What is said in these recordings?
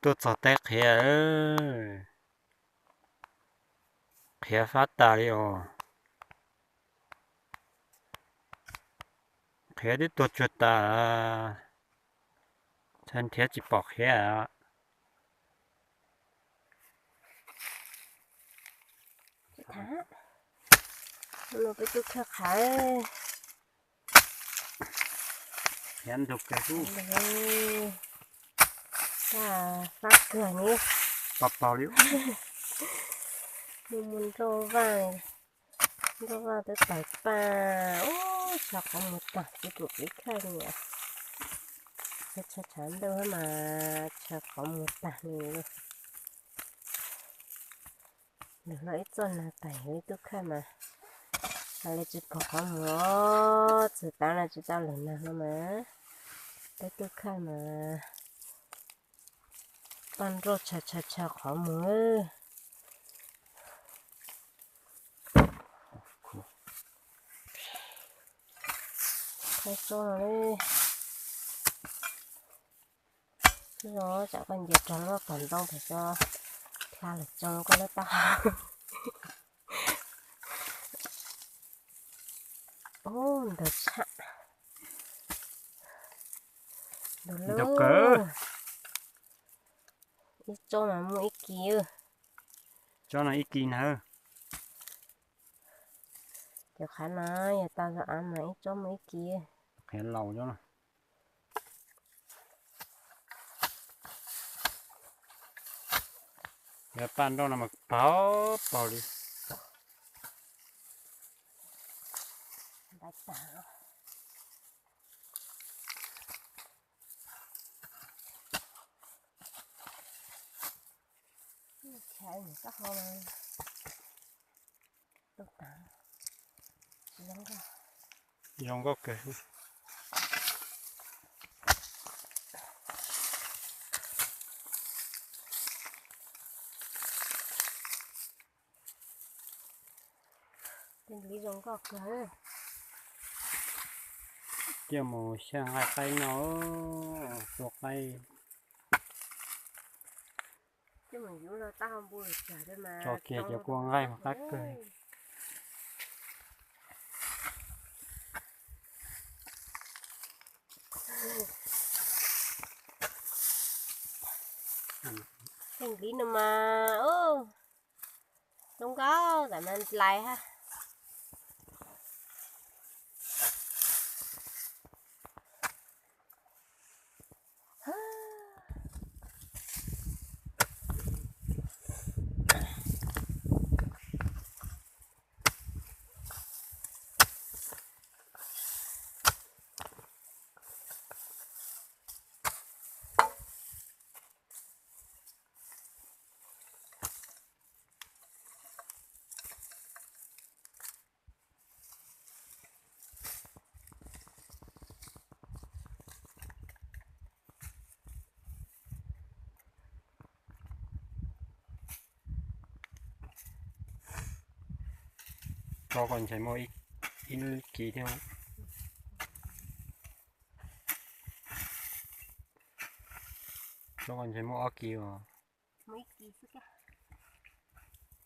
Tuaj txog teb qhiav, qhiav fab tas li os. Qhiav twb tuag tsuag tas, nrhiav tsis pom qhiav. Peb tub khawb qhav, qhiav ntug kawg. Fab kawg ni, pab paug li. Mus mus nroj vaj, nroj vaj twb tawg paj. Ub, tshav qhov muag tag, tib kum tib khawb ni. Tshav tshav ntuj mas tshav qhov muag tag li. Lwg los ib txoj nag tag, yog ib tub khawb mas, mas li tsis pom qhov muag, txwg tav no tsis tau lwg nag no mas, peb tub khawb mas paj nroj tshav tshav tshav qhov muag. Qhaib tsob no li. Los tsam koj nce rau lub tom ntoo pem ko, hla lawm tsoo koj lub taub hau. Ub, ntawd tshaj. Ntawd lub, ib tsob mas muaj ib kis. Tsob no ib kis na. Cov qhav no yog tau zoo av mas ib tsob muaj ib kis. Qhiav laus tsob no. Yog paj nroj no mas paug paug li. Zoo nkauj kawg. Zoo nkauj kawg. Coj mus xyaj nqaij qaib noj, tua qaib. Tso kiag cov kua nqaij mas qab kawg. Tej nqi no mas zoo nkauj tam no nplai hab. Tsob ko ntshe muaj ib kis thiab. Tsob ko ntshe muaj ob kis os.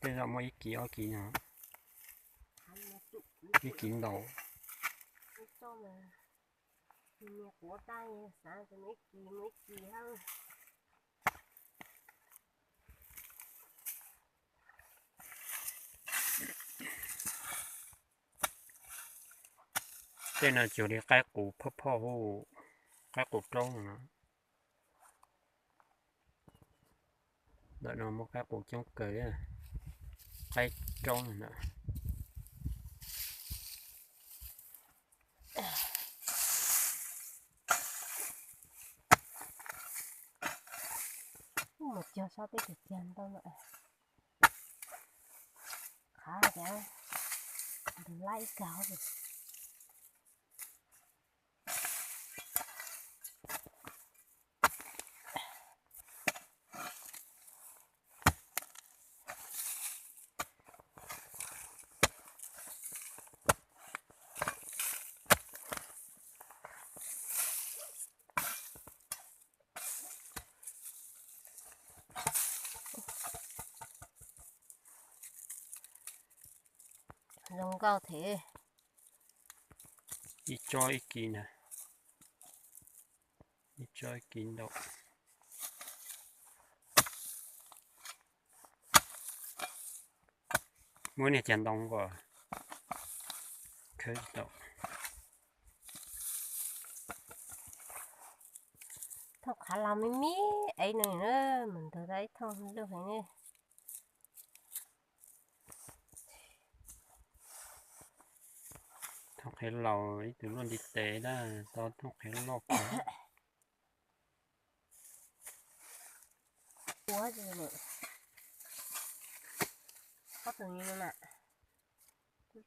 Tej zaum muaj ib kis ob kis no. Ib kis ntau. Tej no cuag li qaib qus phoj phoj, qaib qus raub no. Ntawm no muaj qaib qus coob kawg, qaib raub no. Mus cog sab teb chaws cag ntau no. Qhav tias ntug laib ib kag. Nkauj thiab. Ib tsob ib kis ntag, ib tsob ib kis ntau. Muab niag cag ntoo kom khawb tau. Thooj qhav laus me me ev no na, mus ntawd tau ib thooj luj heev ne. Thooj qhav laus ib tug luaj ntiv tes na, tau thooj qhav loj kawg. Ua li, ob tug ni no na,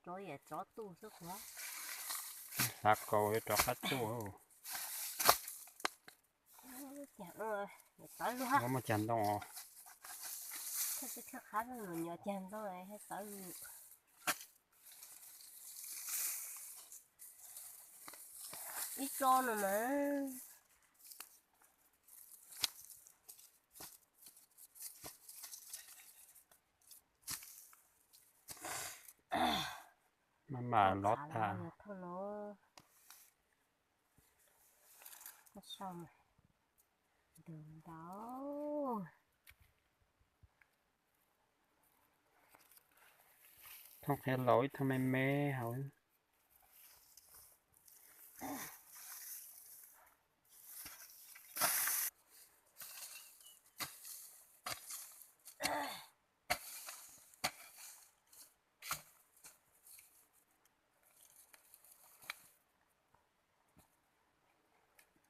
tsov yam tsov tuj xwb qhuav. Hlav kaus yuav rov qab tuaj. Cas tawv luaj. Muaj cag ntoo os. Thawj qab nyuam cag ntoo tawv. Ib tsob no mas. Maj mam lov tas. Ntau. Thooj qhav laus ib thooj me me hauv.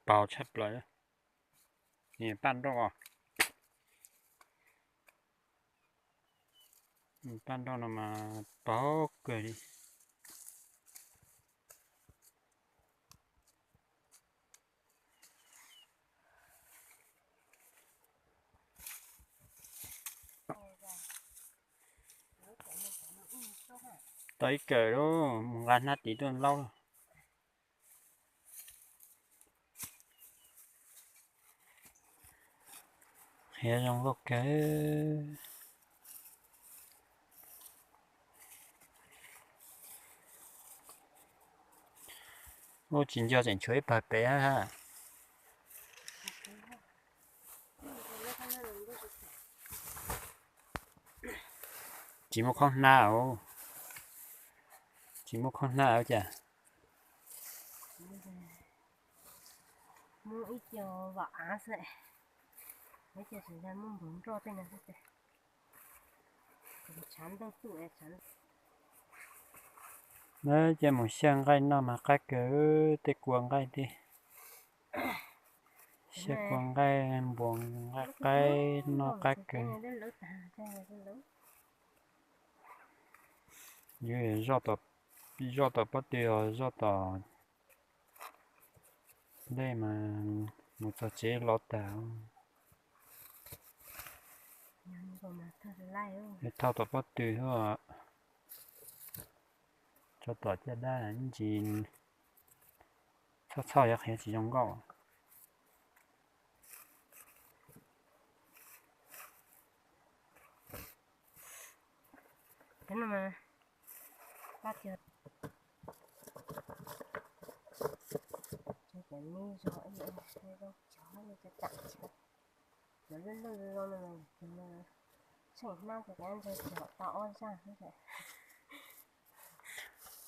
Paug tshaj plaws. Paj nroj, paj nroj no mas paug kawg li. Tau ib kawm lauj, mus nqa hnab tid tuaj laub. Qhiav zoo nkauj kawg. Ub, tsis nco tseem tshuav ib pawg pem ha. Tsis muaj khaub hnab, tsis muaj khaub hnab ua cas. Muaj ib co vam av xwb, ib co tseem muaj npog nroj tej no xwb. Ces mus xyaj nqaij noj mas qab kawg, tej kua nqaij tej. Xyaj kua nqaij, npog nqaij qaib noj qab kawg. Yuav zoj tom pob tw os, zoj tom ntej mas mus txog tsev lov tag. Thauj tom pob tw xwb. Tso tom caj dab ib ntsis, txhob txhoj yuav qhia tsis zoo nkauj.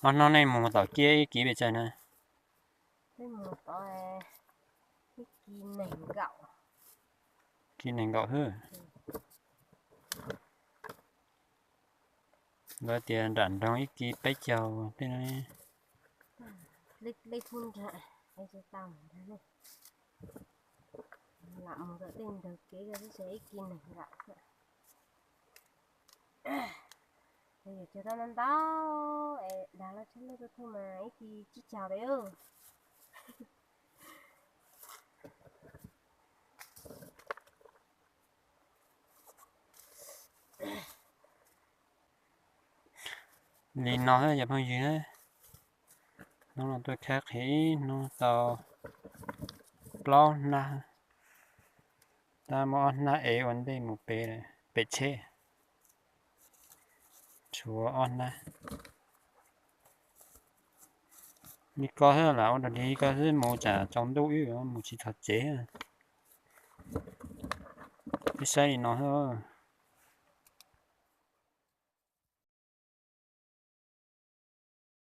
Ob hnub nej mus tom kiab ib kis pes tsawg na? Kis nees nkaum xwb. Lawv tias nram nroog ib kis peb caug tej. Lam mus tom tej nraug kev ib kis nees nkaum. Yog cog tau ntau ntau es dag laj tshab laj tuaj thauj mas ib kis tsib caug lawm. Li no xwb cov phooj ywg, hnub no tuaj khawb qhiav ib hnub tau plaub hnab, tab muab ob hnab ev ua ntej mus pem tsheb. Tshuav ob hnab. Li ko xwb lam ua dog dig li ko xwb mus tsam tsaus ntuj wb mus tsis txog tsev. Wb saib li no xwb.